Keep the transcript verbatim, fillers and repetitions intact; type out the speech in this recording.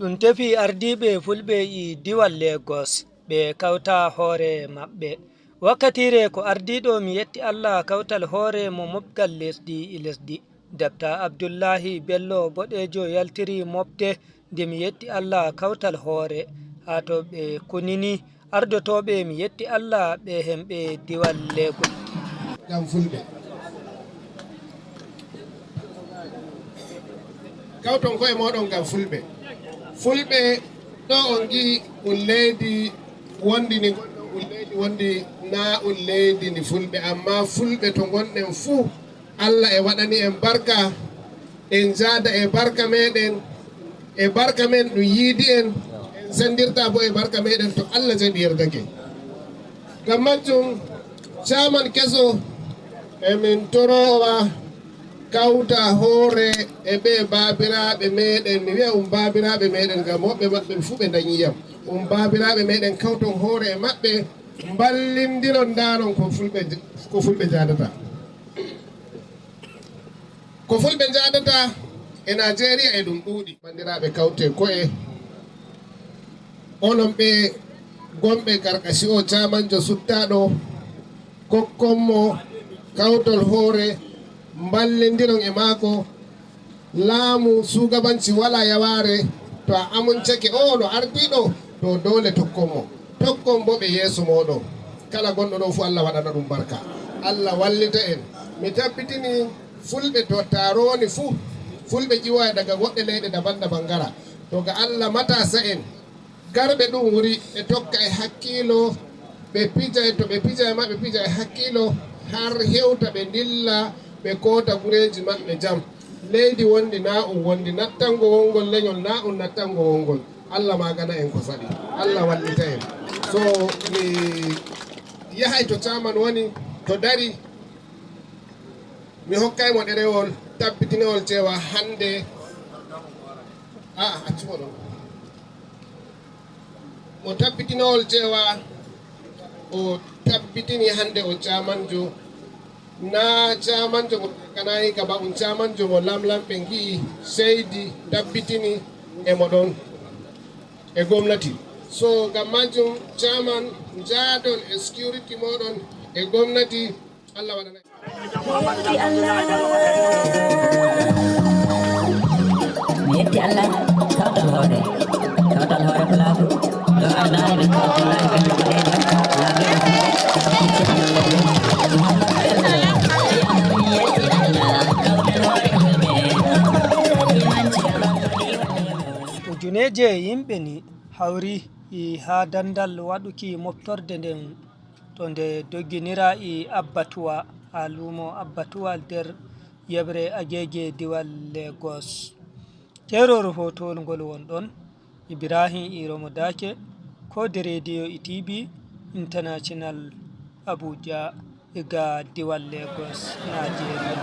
Ɗum tefi ardiiɓe Fulɓe e diwal Lagos, ɓe kawta hoore maɓɓe. Wakkatiire ko ardiiɗo, mi yetti Allah, kawtal hoore mo moɓgal lesdi e lesdi. Dabta Abdullahi Bello Boɗeejo yaltiri moɓde nde mi yetti Allah kawtal hoore, haa to ɓe kunini ardotooɓe, mi yetti Allah, ɓe hemɓe diwal Lagos. Ngam Fulɓe. Kawton koye mooɗon ngam Fulɓe. Fulɓe, ɗo on ngi'i un leydi wondi ni, un leydi wondi naa un leydi ni Fulɓe, amma Fulɓe to ngonɗen fuu, Allah e waɗani en barka, en jaada e barka meɗen, e barka men ɗum yiidi en, en sendirta bo e barka meɗen to Allah jaɓi yerdake. Ngam majjum, caaman keso, emin torowa kawta hoore e ɓe baabiraaɓe meɗen, mi wi'a um baabiraaɓe meɗen, ngam woɓɓe maɓɓe fuu ɓe ndañi yam. Um baabiraaɓe meɗen, kawton hoore e maɓɓe, mballindiron, ndaaron ko Fulɓe, ko Fulɓe jaadata. Ko Fulɓe njaadata e Najeriya e ɗum ɗuuɗi. Banndiraaɓe, kawte ko'e, onon ɓe gonɓe karkasi o caamanjo suttaaɗo, kokkon mo kawtol hoore, mballindiron e maako. Laamu sugabanci walaa yawaare, to a amuncake o no ardiiɗo, to doole tokkon mo. Tokkon bo ɓe yeeso mooɗon. Kala gonɗo ɗo fu, Allah waɗana ɗum barka. Allah wallita en. Mi tabbitini Fulɓe to taaroni fu, Fulɓe ƴiwoya daga goɗɗe leyɗe daban-daban ngara. To ga Allah, matasa en garɓe ɗum wuri, ɓe tokka e hakkiilo, ɓe pija e, to ɓe pija e ma, ɓe pija e hakkiilo, har hewta ɓe ndilla, ɓe koota gureeji maɓɓe jam. Leydi wondi naa un wondi, nattango wongol leñol naa un nattango wongol. Allah maagana en ko saɗi. Allah wallita en. So mi yahay to caaman woni, to dari, mi hokkay mo ɗerewol, tabbitinewol ceewa hannde. A, accu mo ɗon. Mo tabbitinewol ceewa, o tabbitini hannde o caamanjo. Naa caamanjo mo kanayi ka ba, un caamanjo mo lamlamɓe ngi'i, seydi, tabbitini e mo ɗon e gomnati. So ngam majum, caaman, njaadon e security mooɗon e gomnati. Allah waɗana. Mi yetti Allah, kawtal hoore, kawtal hoore Pulaaku, ɗo ardaani ɓe kawtal hoore ɓe. Ujuneeje yimɓe ni hawri haa dandal waɗuki moftorde nden, to nde dogginira e Abbatuwa, haa luumo Abbatuwa nder yeɓre Agege, diwal Lagos. Teeroor hootowol ngol won ɗon, Ibrahim Iromo Dake, ko de rediyo e T V International Abuja, iga diwal Lagos, Nigeria.